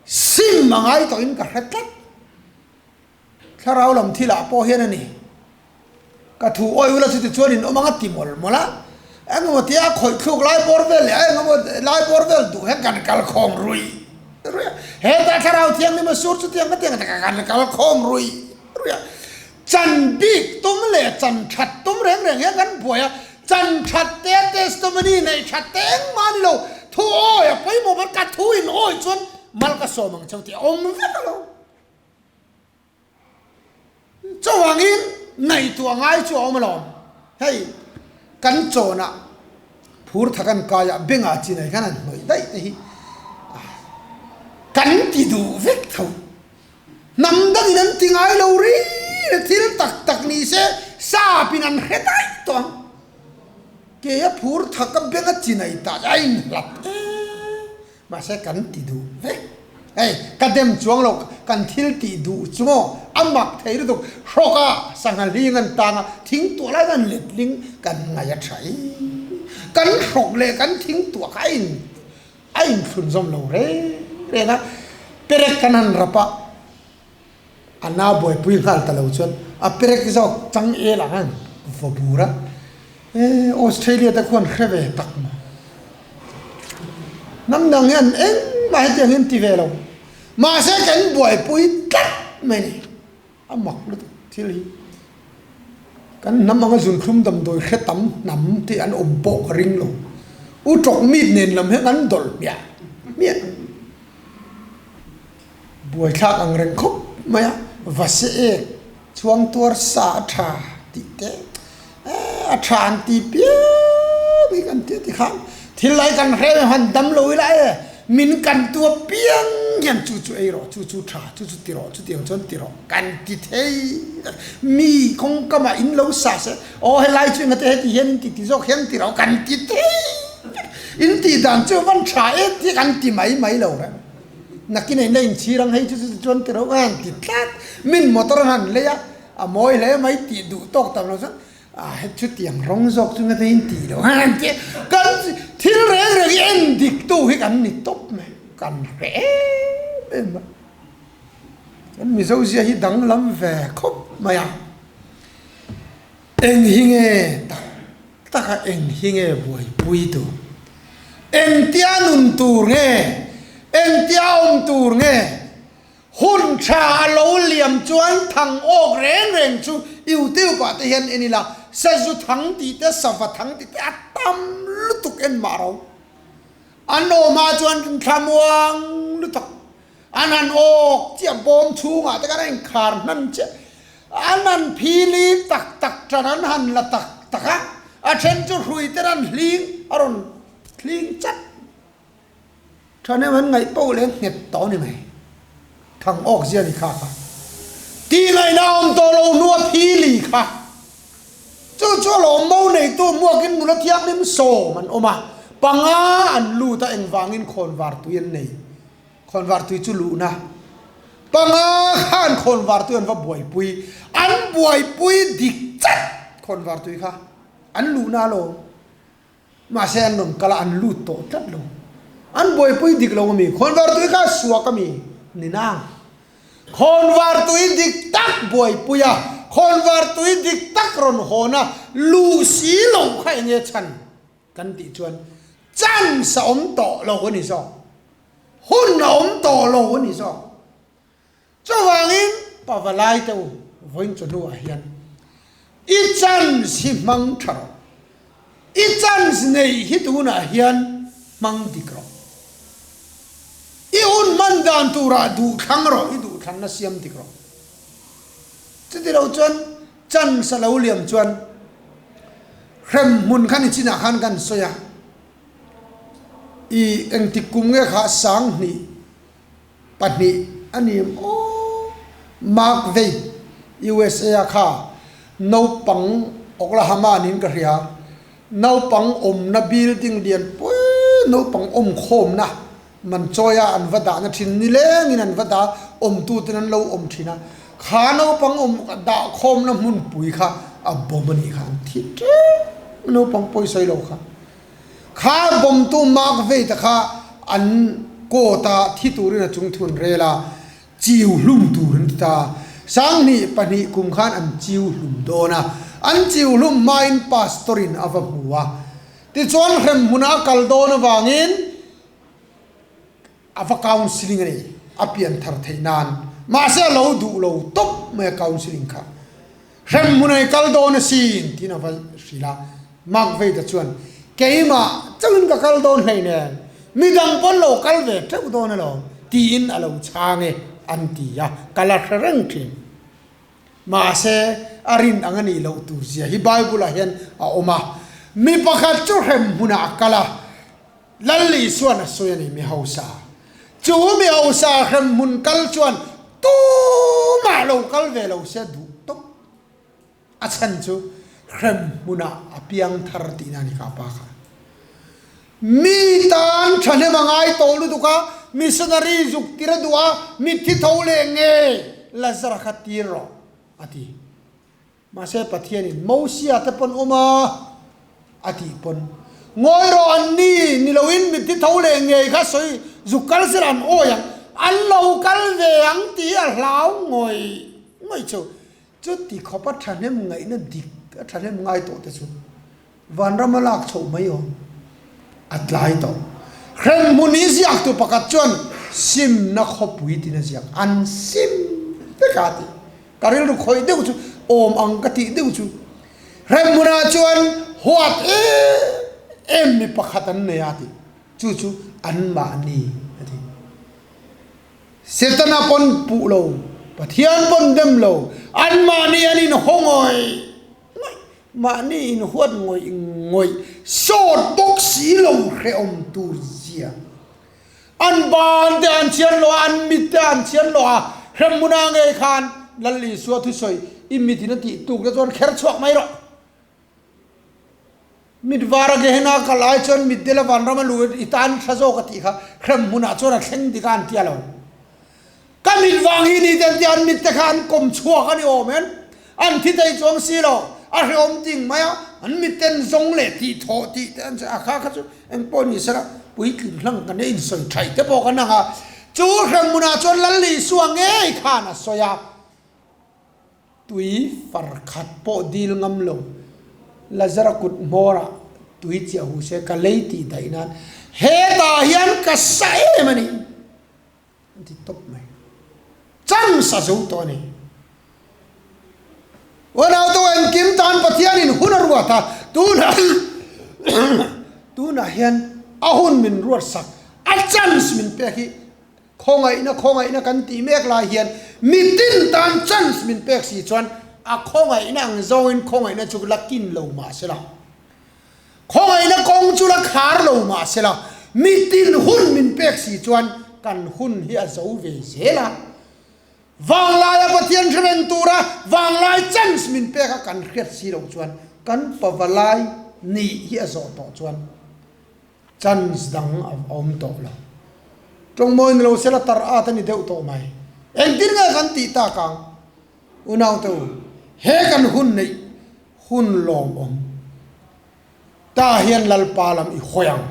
sim a ngai tawhin ka hre tlat. Thlarau lam thilah pawh hian a ni. Ka thu awi ula chuti chuan in awm ang a ti mawlh mawlh a. Engemaw tia khawih thluk lai bawr vel leh a engemaw lai bawr vel duh hian kan kal khawm ruih ruih a. Hetah thlarau thianghlim a sur chutiang ka ti ang kan kal khawm ruih ruih a. Chan bik tum leh chan that tum reng reng hian kan buai a. Chan that te testimony neih that te engmah a ni lo. Thu awi a pawimawh ber ka thu in awi chuan mal ka sawm ang cheu tih a awm vek a lo. Chuvangin ngaihtuah ngai chu a awm alawm. Hei kan chawnah phur tha kan kai a, bengah chinai khan an hnawih daih te hi kan ti duh vek tho. Hnam dangin an ti ngai lo ri ri thil tak tak ni se sap in an hre daih tawh ang. Kei a phur tha ka benga chinai tah a inhlat em. Mahse kan ti duh vek. Hei ka dem chuang lo, kan thil tih duh chu maw a mak thei lutuk. Hrawk a sangha hling an tang a, thing tuah lai an let ling kan ngaih a tha i. Kan hrawk leh kan thing tuah kha a in a inthlun zawm lo reng reng a, perek kan han rap a, a na buaipui nghal ta lo chuan a perek zawk chang el ang an vaw bur a, e Australia te khuan hre ve tak maw? Hnam dang hian engmah hetiang hian ti ve lo, mahse kan buaipui tlat mai ni, a mak lutuk thil hi. Kan hnam anga zunthlum damdawi hre tam hnam te an awm pawh ka ring lo, u tawk mit nen lam hian an dawlh hmiah hmiah. Buaithlak ang reng khawp mai a, va se ek chhuang tuar sa a tha tih te a tha an ti piang hi kan tia tikhan thil lai kan hre em han dam lo ila e min kan tua piang hian chu chu ei rawh chu chu tha chu chu ti rawh chutiang chuan ti rawh kan ti thei mi kawngkamah in lo sa se aw helai chu engate heti hian in ti ti zawk hian ti rawh kan ti thei in tih dan chu van tha em tih kan ti mai mai lo reng. Nakin a inla inchhir ang hei chu chu chuan ti reuh a han ti tlat. Min motor an han lei a, a mawi hle mai tih duh tawk tam lo chuan a het chutiang rawng zawk chu ngata in tih loh a han ti a. Kan thil reng reng hi en dik tu hi kan ni tawp mai, kan hre em em a. Kan Mizo zia hi danglam ve khawp mai a. Eng hi nge tak taka eng hi nge buaipui tur? Engtia nun tur nge? Engtia awm tur nge? Hun tha a lo liam chuan thang awk reng reng chu YouTube ah te hian en ila, sazu thang tih te, sava thang tih te a tam lutuk en mah ro. An awm ah chuan thlamuang lutuk. An han awk chiah bawm chhungah te khan a inkhar hnan chiah. An han phili tak tak tan an han la tak tak a, a then chu hrui ten an hling a rawn hling chat. Thahnem an ngaih poh leh nghet tawh a ni mai. Thang awk zia ni kha kha. Tih ngaihna awm tawh lo hnua phili kha. Chu chu a lawm mo neitu hmuakin nula thianghlim sawm an awm a, panga an lut a engvangin khawnvar tui an nei. Khawnvar tui chu luhna panga khan khawnvar tui an va buaipui, an buaipui dik chat khawnvar tui kha an luhna alawm. Mahse an rawn kal a, an lut tawh tlat lo. An buaipui dik lo ami, khawnvar tui kha a suak ami ni nang. Khawnvar tui dik tak buaipui a, khawnvar tui dik tak rawn hawn a, luh si lo kha enge chhan kan tih chuan chance a awm tawh lo a ni zawk. Hun a awm tawh lo a ni zawk. Chuvangin pavalai te u vawiin chu hnuah hian i chance hi hmang tha rawh. I chance neih hi tunah hian hmang dik rawh. I hun hman dan turah duhthlang rawh, i duhthlanna siam dik rawh. Chuti lo chuan chance a lo liam chuan hremhmun kha ni chinah khan kan sawi a, i engtik kum nge kha sanghnih pahnih a ni em aw Mark Veit USA a kha naupang Oklahoma niin ka hria naupang awmna building lian pui naupang awmkhawmna man chawi a an va dahna thin nilengin an va dah awmtuten an lo awm thin a kha naupang awm dah khawmna hmunpui kha a bawm a nih kha an thi tep naupang pawisawi lo kha. Kha bawmtu Mark Veit-a kha an court a thi turin a chung thun rel a, chiu hlum tur an ti ta. Sanghnih pahnih kum khan an chiu hlum dawn a, an chiu hlum hmain pastor in a va hmu a. Tichuan hrem hmunah a kal dawn avangin a va counselling a ni, a pian thar theih nan. Mahse a lo duh lo tawp mai a counselling kha. Hrem hmun ai kal dawn asin tiin a va hrilh a. Mark Veit-a chuan, Keimah chauhin ka kal dawn hlei nen, midang pawn lo kal ve teuh dawn alawm tiin a lo chhang e an ti a, ka la hre reng thin. Mahse, a rin ang a nih loh tur zia hi Bible-ah hian a awm a. Mi pakhat chu hrem hmunah a kal a, Lal Isuan a sawi a ni, mi hausa. Chu mi hausa hremhmun kal chuan tumah lo kal ve lo se duh tawp. A chhan chu hremhmunah a piang thar tihna a ni kha pa kha. Mi tan thahnem a ngai tawh lutuk a, missionary zuk tir a duh a, mitthi tho leh nge Lazara kha tir rawh a ti. Mahse Pathianin Mosia te pawn awm a, a tih pawn, Ngawi rawh an ni, ni loin mitthi tho leh ngei kha sawi zuk kal sela an awi ang, an lo kal ve ang tih a hlau ngawih ngawih chu. Chuti khawpa thahnem ngaihna dik a thahnem ngai tawh te chu vanram a lak chhoh mai awm a tlai tawh. Hremhmun i ziaktu pakhat chuan simna khawpui tiin a ziak, an sim vek a ti. Ka rilru khawih deuh chu awm ang ka tih deuh chu Hremhmunah chuan huat em em mi pakhat an nei a ti. Chu chu anmahni a ti. Setana pawn puh lo, Pathian pawn dem lo, anmahni an inhaw ngawih ngawih, mahni inhuat ngawih ngawih, sawt bawk si lo hrehawm tur zia. An ban te an chhiar lo a, an mit te an chhiar lo a, hremhmunah ngei khan Lal Isua thusawi i mitin a tih tuk te chuan kher chhuak mai rawh. Mit var a Gehenna kal ai chuan mit dela vanram a lu i tan tha zawk a tih kha hremhmunah chuan a thleng dik a an tia lo. Ka mit vang hi ni te an tia, an mit te kha an kawm chhuak a ni awm en, an thi thei chuang si lo, a hrehawm ding mai a, an mit ten zawng leh tih thawh tih te an sawi a, kha kha chu eng pawh ni sela puitling hlang kan insawi thaih te pawh kan ang a, chu hremhmunah chuan Lal Isua ngei khan a sawi a. Tui far khat pawh dil ngam lo, Lazara kut hmawrah tui chiah hu se ka lei tih daih nan hetah hian ka sa em a ni. An ti tawp mai. Chance a zo tawh a ni. Unau tu engkim tan Pathianin hun a ruat a, tunah tunah hian a hun min ruat sak, a chance min pek hi khawngaihna khawngaihna kan tih mek lai hian mitin tan chance min pek si chuan a khawngaihna ang zawngin khawngaihna chu la kin lo mah sela. Khawngaihna kawng chu la khar lo mah sela, mitin hun min pek si chuan kan hun hi a zo ve zel a. Vanglaia Pathian hre reng tura vanglai chance min pek a kan hriat si loh chuan kan pavalai nih hi a zawh tawh chuan chance dang a awm tawh lo. Tawngmawi ni lo sela tar at a ni deuh tawh mai. Engtin nge kan tih tak ang? Unaute u, he kan hun neih hun lawmawm ta hian Lalpa lam i hawi ang.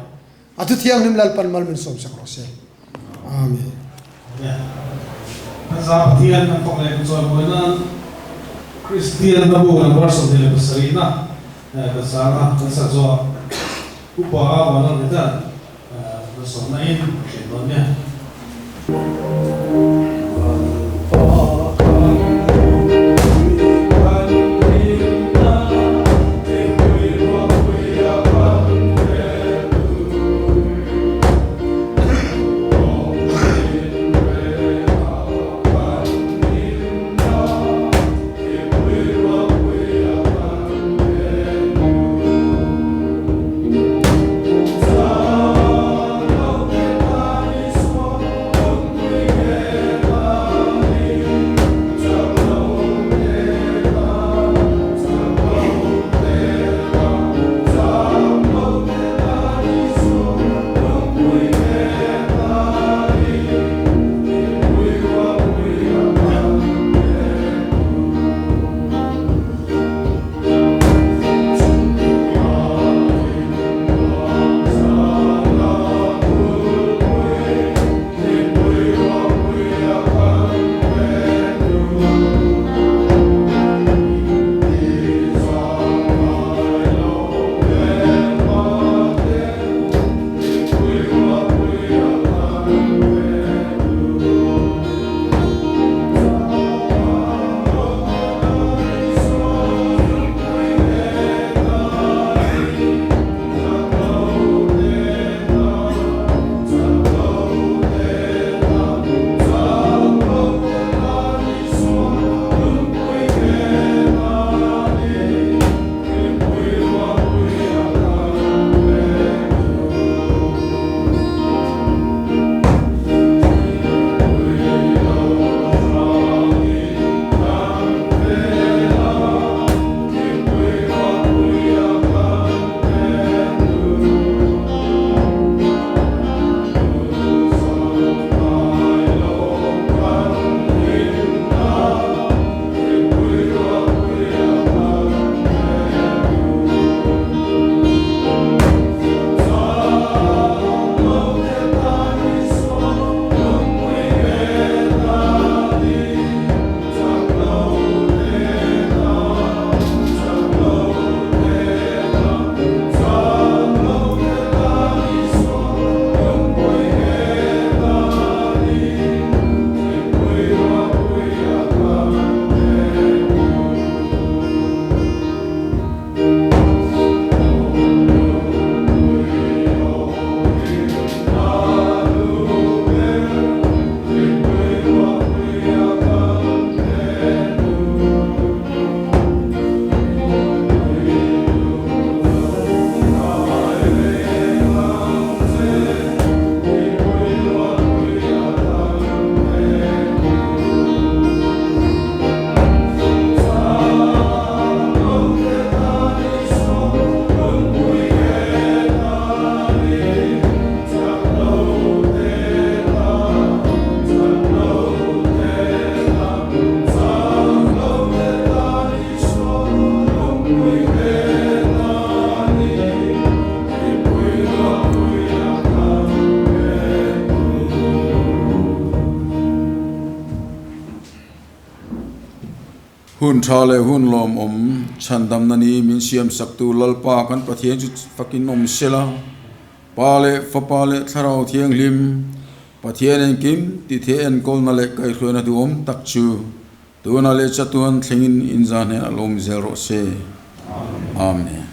A thu thianghlim Lalpan mal min sawmsak rawh se. Amen. Amen. Kan za Pathian kan fak leh kan chawimawi nan Kristian na bu number 27 na kan sanga kan sak zawh upa a vanlal hitan kan sawmna in a hriat dawn nia. Hun tha leh hun lawmawm chhandamna ni min siamsaktu Lalpa kan Pathian chu fakin awm sela, Pa leh Fapa leh Thlarau Thianghlim, Pathian engkim tithe enkawlna leh kaihhruaina duhawm tak chu tuna leh chatuan thlengin inzah hnenah lawm zel rawh se. Amen.